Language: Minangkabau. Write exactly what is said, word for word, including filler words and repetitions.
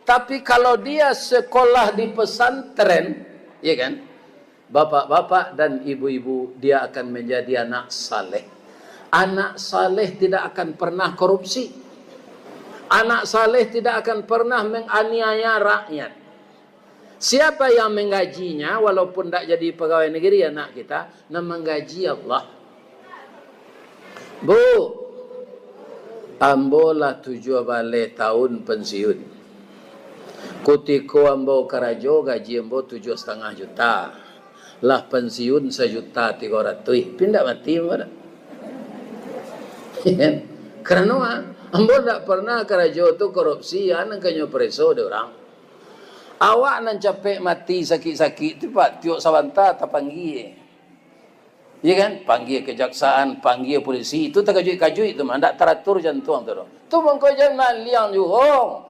Tapi kalau dia sekolah di pesantren, ya kan, bapak-bapak dan ibu-ibu, dia akan menjadi anak saleh. Anak saleh tidak akan pernah korupsi. Anak saleh tidak akan pernah menganiaya rakyat. Siapa yang menggajinya, walaupun ndak jadi pegawai negeri anak kita, nan manggaji Allah. Bu, ambo lah tujuah baleh taun pensiun. Kutiko ambo karajo, gaji ambo tujuah satangah juta. Lah pensiun sajuta tigo ratuih. Pindah mati ambo dak? Karano, ah, ambo ndak pernah karajo tu korupsi, ah, nan kanyo pareso dek urang. Awak nan capek mati sakik-sakik tu, Pak, tiok sabanta tapanggia. Iya kan? Panggia kejaksaan, panggia polisi. Itu takajuik-kajuik tu mah, ndak taratur jantuang tu doh. Tu mangko jan maliang juo.